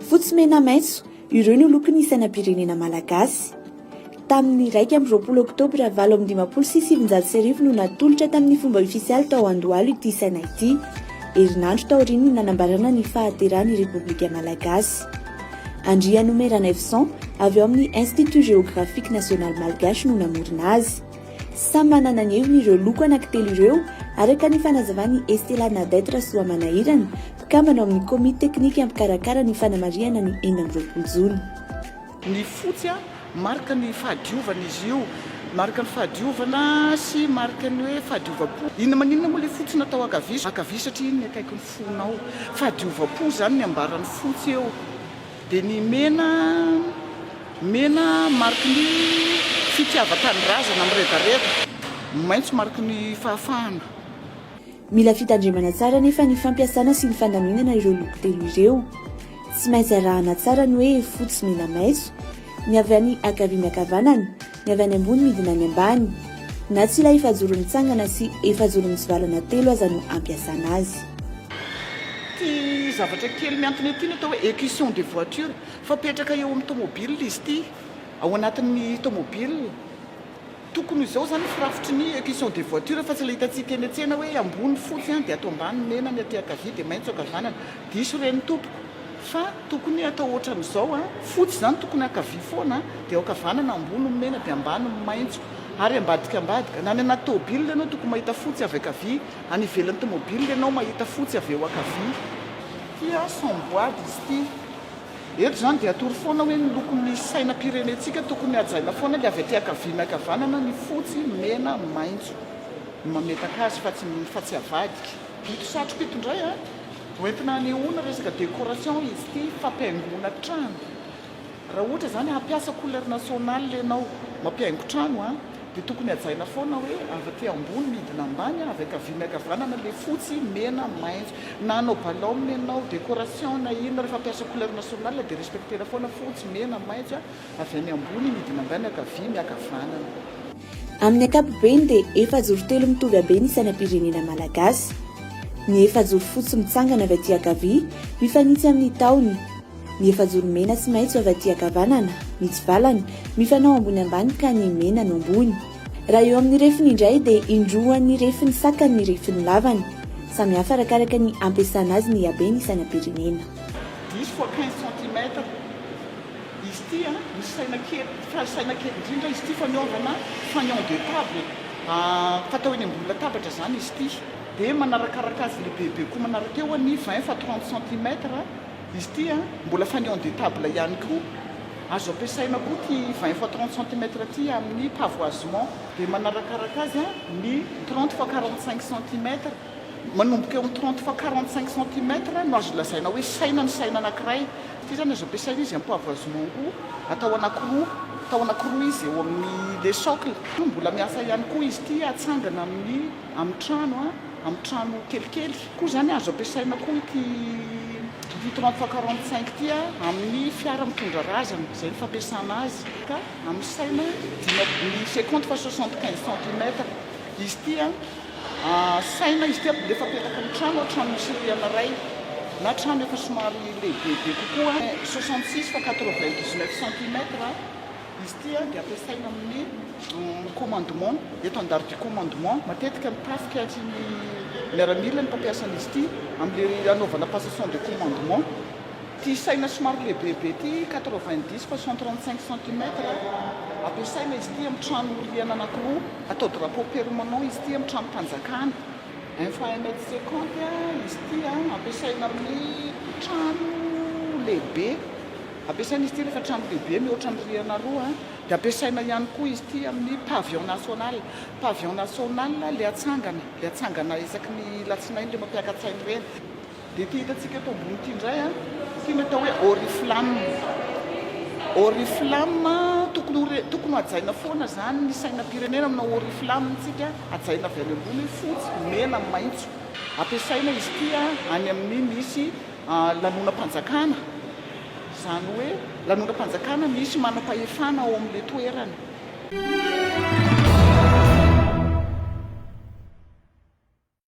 Fotsy mena maitso, ireo no lokon'ny sainam-pirenena malagasy. Tamin'ny 21 oktobra 1958 no natolotra tamin'ny fomba ofisialy tao Andohalo ity saina ity, herinandro taorian'ny nanambarana ny fahaterahan'ny Repoblika Malagasy. Andrianome Ranaivoson avy ao amin'ny Institut Géographique National Malgache no namorona azy. Samy manana ny heviny ireo loko anankitelo ireo, araka ny fanazavan'i Estella Nadette Rasoamanahirana, mpikambana ao amin'ny komity teknika mpikarakara ny fanamarihana ny 26 jona. Ny fotsy marika ny fahadiovana izy io, marika ny fahadiovana sy marika ny hoe fahadiovam-po. Inona maninona moa ilay fotsy natao ankavia? Ankavia satria iny ny akaikin'ny fonao. Fahadiovam-po izany ny ambaran'ny fotsy eo. Dia ny mena, mena mariky ny fitiavan-tanindrazana miredareda. Ny maitso mariky ny fahafahana. Mila fitandremana tsara anefa ny fampiasana sy ny fandaminana ireo loko telo ireo. Tsy maintsy arahana tsara ny hoe fotsy mena maitso, ny avy any ankavia miankavanana, ny avy any ambony midina any ambany. Na tsy ilay efajoro mitsangana sy efajoro mitsivalana telo aza no ampiasana azy. Ity zavatra kely mihantona ity no atao hoe écusson de voiture. Fapetraka eo amin'ny tomobile izy ity, ao anatin'ny tomobile. Tokony ho izao izany ny firafitry ny écusson de voiture fa tsy ilay hitantsika eny an-tsena hoe ambony fotsy dia ato ambany mena, ny aty ankavia dia maitso ankavanana. Diso ireny tompoko fa tokony atao ohatran'izao an, fotsy izany tokony ankavia foana dia ao ankavanana ambony ny mena dia ambany ny maitso ary ambadika ambadika. Na any anaty tômôbila ianao tokony mahita fotsy avy ankavia, any ivelan'ny tômôbila ianao mahita fotsy avy eo ankavia. Ity an samboady izy ity. Eto izany dia atoro foana hoe ny lokon'ny sainam-pirenentsika tokony hajaina foana ilay avy aty ankavia miankavanana ny fotsy, mena, maitso no mametaka azy fa tsy fa tsy avadika. Ito satroka ito indray an, hoentina hanehoana resaka décoration izy ity, fampihaingoana trano. Raha ohatra izany hampiasa couleur nationale ianao mampihaingo trano an, dia tokony hajaina foana hoe avy aty ambony midina ambany, avy ankavia miankavanana ilay fotsy, mena, maitso. Na hanao balaonina ianao, décoration na inona, rehefa hampiasa couleur nationale dia respecter-na foana fotsy, mena, maitso, avy any ambony midina ambany, ankavia miankavanana. Amin'ny ankapobeny dia efajoro telo mitovy habe ny sainam-pirenena malagasy. Ny efajoro fotsy mitsangana avy aty ankavia, mifanitsy amin'ny tahony. Ny efajoro mena sy maitso avy aty ankavanana, mitsivalana, mifanao ambony ambany ka ny mena no ambony. Raha eo amin'ny refiny indray dia indroan'ny refin'ny sakany ny refin'ny lavany. Samy hafa arakaraka ny ampiasana azy ny haben'ny sainam-pirenena. Dix fois 15 centimètres izy ity an, ny saina kely, fa saina kely indrindra izy ity fanaovana fanion de table, fatao eny ambony latabatra izany izy ity. Dia manarakaraka azy lehibebe koa manaraka eo ny 20 fois 30 centimètres. Izy ity an, mbola fanion de table ihany koa. Azo ampiasaina koa ity 20 fois 30 centimètres ity amin'ny pavoisement. Dia manarakaraka azy an, ny 30 fois 45 centimètres. Manomboka eo amin'ny 30 fois 45 centimètres no azo lazaina hoe saina ny saina anankiray. Ity izany azo ampiasaina izy amin'ny pavoisement koa. Atao anankiroa, atao anankiroa izy eo amin'ny le socle. Mbola miasa ihany koa izy ity atsangana amin'ny amin'ny trano an. Amin'ny trano kelikely koa izany azo ampiasaina koa ity ity 30 fois 45 ity amin'ny fiara mitondra razana, izay ny fampiasana azy ka amin'ny saina dimy ny 50 fois 75 centimètres izy ity saina izy ity alefa apetaka amin'ny trano, trano misy rihana iray na trano efa somary lehibebe kokoa 66 fois 99 centimètres. Izy ity dia ampiasaina amin'ny commandement, étendard du commandement. Matetika ny tafika sy ny miaramila no mpampiasa an'izy ity amin'ilay hanaovana passation de commandement. Ity saina somary lehibebe ity, 90 fois 135 centimètres, ampiasaina izy ity amin'ny trano rihana anankiroa. Atao drapeau permanent izy ity amin'ny tranom-panjakana. Un fois un mètre cinquante izy ity, ampiasaina amin'ny trano lehibe. Ampiasaina izy ity rehefa trano lehibe mihoatra ny rihana roa dia ampiasaina ihany koa izy ity amin'ny pavillon national. Pavillon national ilay atsangana, ilay atsangana isaky ny latsinainy ilay mampiaka-tsaina ireny. Dia ity hitantsika eto ambony ity indray, ity no atao hoe oriflamme. Oriflamme, tokony ho re, tokony ho hajaina foana izany ny sainam-pirenena amina oriflamme tsika, hajaina avy any ambony hoe fotsy, mena, maitso. Ampiasaina izy ity any amin'ny misy lanonam-panjakana, izany hoe lanonam-panjakana misy manam-pahefana ao amin'ilay toerana.